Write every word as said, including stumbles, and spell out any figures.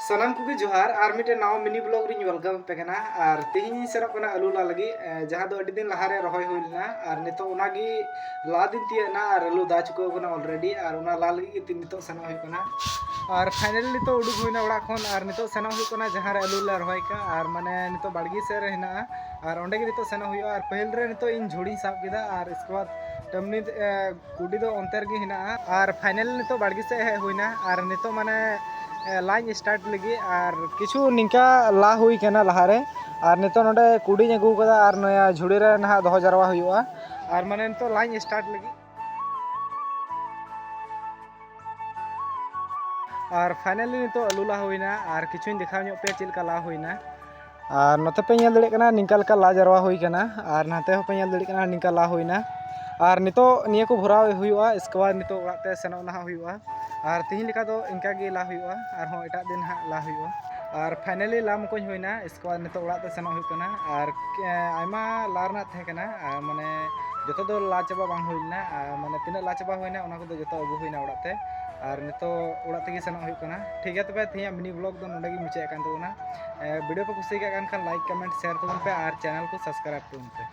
ᱥᱟᱱᱟᱢ ᱠᱚᱜᱮ ᱡᱚᱦᱟᱨ, ᱟᱨ ᱢᱤᱫᱴᱮᱱ ᱱᱟᱣᱟ mini vlog ᱨᱤᱧ welcome ᱟᱯᱮ ᱠᱟᱱᱟ᱾ ᱟᱨ ᱛᱮᱦᱮᱧ ᱤᱧ ᱥᱮᱱᱚᱜ ᱠᱟᱱᱟ ᱟᱹᱞᱩ ᱞᱟ ᱞᱟᱹᱜᱤᱫ, ᱮ, ᱡᱟᱦᱟᱸ ᱫᱚ ᱟᱹᱰᱤ ᱫᱤᱱ ᱞᱟᱦᱟᱨᱮ ᱨᱚᱦᱚᱭ ᱦᱩᱭ ᱞᱮᱱᱟ, ᱟᱨ ᱱᱤᱛᱚᱜ ᱚᱱᱟᱜᱮ ᱞᱟ ᱫᱤᱱ ᱛᱤᱭᱟᱹᱜ ᱮᱱᱟ ᱟᱨ ᱟᱹᱞᱩ ᱫᱟ ᱪᱩᱠᱟᱹᱣ ᱠᱟᱱᱟ already, ᱟᱨ ᱚᱱᱟ ᱞᱟ ᱞᱟᱹᱜᱤᱫ ᱜᱮ ᱛᱤ-, ᱱᱤᱛᱚᱜ ᱥᱮᱱᱚᱜ ᱦᱩᱭᱩᱜ ᱠᱟᱱᱟ᱾ ᱟᱨ finally ᱱᱤᱛᱚᱜ ᱩᱰᱩᱠ ᱦᱩᱭᱱᱟ ᱚᱲᱟᱜ ᱠᱷᱚᱱ, ᱟᱨ ᱱᱤᱛᱚᱜ ᱥᱮᱱᱚᱜ ᱦᱩᱭᱩᱜ ᱠᱟᱱᱟ ᱡᱟᱦᱟᱸ ᱨᱮ ᱟᱹᱞᱩ ᱞᱮ ᱨᱚᱦᱚᱭ ᱠᱟᱜᱼᱟ, ᱟᱨ ᱢᱟᱱᱮ ᱱᱤᱛᱚᱜ ᱵᱟᱲᱜᱮ ᱥᱮᱫ ᱨᱮ ᱦᱮᱱᱟᱜᱼᱟ, ᱟᱨ ᱚᱸᱰᱮ ᱜᱮ ᱱᱤᱛᱚᱜ ᱥᱮᱱᱚᱜ ᱦᱩᱭᱩᱜᱼᱟ᱾ ᱟᱨ ᱯᱟᱹᱦᱤᱞ ᱨᱮ ᱱᱤᱛᱚᱜ ᱤᱧ ᱡᱷᱩᱲᱤᱧ ᱥᱟᱵ ᱠᱮᱫᱟ, ᱟᱨ ᱤᱥᱠᱮ ᱵᱟᱫ ᱴᱟᱹᱢᱱᱤ, ᱮ, ᱠᱩᱰᱤ ᱫᱚ ᱚᱱᱛᱮ ᱨᱮᱜᱮ ᱦᱮᱱᱟᱜᱼᱟ᱾ ᱟᱨ finally ᱱᱤᱛᱚᱜ ᱵᱟᱲᱜᱮ ᱥᱮᱫ ᱦᱮᱡ ᱦᱩᱭᱱᱟ, ᱟᱨ ᱱᱤᱛᱚᱜ ᱢᱟᱱᱮ, ᱮ, ᱞᱟᱧ start ᱞᱟᱹᱜᱤᱫ, ᱟᱨ ᱠᱤᱪᱷᱩ ᱱᱤᱝᱠᱟ ᱞᱟ ᱦᱩᱭ ᱠᱟᱱᱟ ᱞᱟᱦᱟᱨᱮ, ᱟᱨ ᱱᱤᱛᱚᱜ ᱱᱚᱰᱮ ᱠᱩᱰᱤᱧ ᱟᱹᱜᱩ ᱠᱟᱫᱟ, ᱟᱨ ᱱᱚᱣᱟ ᱡᱷᱩᱲᱤ ᱨᱮ ᱱᱟᱦᱟᱜ ᱫᱚᱦᱚ ᱡᱟᱨᱣᱟ ᱦᱩᱭᱩᱜᱼᱟ, ᱟᱨ ᱢᱟᱱᱮ ᱱᱤᱛᱚᱜ ᱞᱟᱧ start ᱞᱟᱹᱜᱤᱫ᱾ ᱟᱨ finally ᱱᱤᱛᱚᱜ ᱟᱹᱞᱩ ᱞᱟ ᱦᱩᱭᱱᱟ, ᱟᱨ ᱠᱤᱪᱷᱩᱧ ᱫᱮᱠᱷᱟᱣ ᱧᱚᱜ ᱯᱮᱭᱟ ᱪᱮᱫ ᱞᱮᱠᱟ ᱞᱟ ᱦᱩᱭᱱᱟ᱾ ᱟᱨ ᱱᱚᱛᱮ ᱯᱮ ᱧᱮᱞ ᱫᱟᱲᱮᱭᱟᱜ ᱠᱟᱱᱟ, ᱱᱤᱝᱠᱟ ᱞᱮᱠᱟ ᱞᱟ ᱡᱟᱨᱣᱟ ᱦᱩᱭ ᱠᱟᱱᱟ, ᱟᱨ ᱱᱟᱛᱮ ᱦᱚᱸᱯᱮ ᱧᱮᱞ ᱫᱟᱲᱮᱭᱟᱜ ᱠᱟᱱᱟ, ᱱᱤᱝᱠᱟ ᱞᱟ ᱦᱩᱭᱱᱟ᱾ ᱟᱨ ᱱᱤᱛᱚᱜ ᱱᱤᱭᱟᱹ ᱠᱚ ᱵᱷᱚᱨᱟᱣ ᱦᱩᱭᱩᱜᱼᱟ, ᱤᱥᱠᱮ ᱵᱟᱫ ᱱᱤᱛᱚᱜ ᱚᱲᱟᱜ ᱛᱮ ᱥᱮᱱᱚᱜ ᱱᱟᱦᱟᱜ ᱦᱩᱭᱩᱜᱼᱟ᱾ ᱟᱨ ᱛᱤᱦᱤᱧ ᱞᱮᱠᱟ ᱫᱚ ᱤᱱᱠᱟ ᱜᱮ ᱞᱟ ᱦᱩᱭᱩᱜᱼᱟ, ᱟᱨᱦᱚᱸ ᱮᱴᱟᱜ ᱫᱤᱱ ᱦᱟᱸᱜ ᱞᱟ ᱦᱩᱭᱩᱜᱼᱟ᱾ ᱟᱨ finally ᱞᱟ ᱢᱚᱠᱚᱧ ᱦᱩᱭᱱᱟ, ᱤᱥᱠᱮ ᱵᱟᱫ ᱱᱤᱛᱚᱜ ᱚᱲᱟᱜ ᱛᱮ ᱥᱮᱱᱚᱜ ᱦᱩᱭᱩᱜ ᱠᱟᱱᱟ᱾ ᱟᱨ, ᱮ, ᱟᱭᱢᱟ ᱞᱟ ᱨᱮᱱᱟᱜ ᱛᱟᱦᱮᱸ ᱠᱟᱱᱟ, ᱟᱨ ᱢᱟᱱᱮ ᱡᱚᱛᱚ ᱫᱚ ᱞᱟ ᱪᱟᱵᱟ ᱵᱟᱝ ᱦᱩᱭ ᱞᱮᱱᱟ, ᱟᱨ ᱢᱟᱱᱮ ᱛᱤᱱᱟᱹᱜ ᱞᱟ ᱪᱟᱵᱟ ᱦᱩᱭᱱᱟ ᱚᱱᱟ ᱠᱚᱫᱚ ᱡᱚᱛᱚ ᱟᱹᱜᱩ ᱦᱩᱭᱱᱟ ᱚᱲᱟᱜ ᱛᱮ, ᱟᱨ ᱱᱤᱛᱚᱜ ᱚᱲᱟᱜ ᱛᱮᱜᱮ ᱥᱮᱱᱚᱜ ᱦᱩᱭᱩᱜ ᱠᱟᱱᱟ᱾ ᱴᱷᱤᱠ ᱜᱮᱭᱟ, ᱛᱚᱵᱮ ᱛᱮᱦᱮᱧᱟᱜ mini vlog ᱫᱚ ᱱᱚᱰᱮ ᱜᱮ ᱢᱩᱪᱟᱹᱫ ᱠᱟᱱ ᱛᱟᱵᱚᱱᱟ᱾ ᱮ, video ᱯᱮ ᱠᱩᱥᱤ ᱠᱟᱜ ᱠᱟᱱ ᱠᱷᱟᱱ like, comment, share ᱛᱟᱵᱚᱱ ᱯᱮ, ᱟᱨ channel ᱠᱚ subscribe ᱛᱟᱵᱚᱱ ᱯᱮ᱾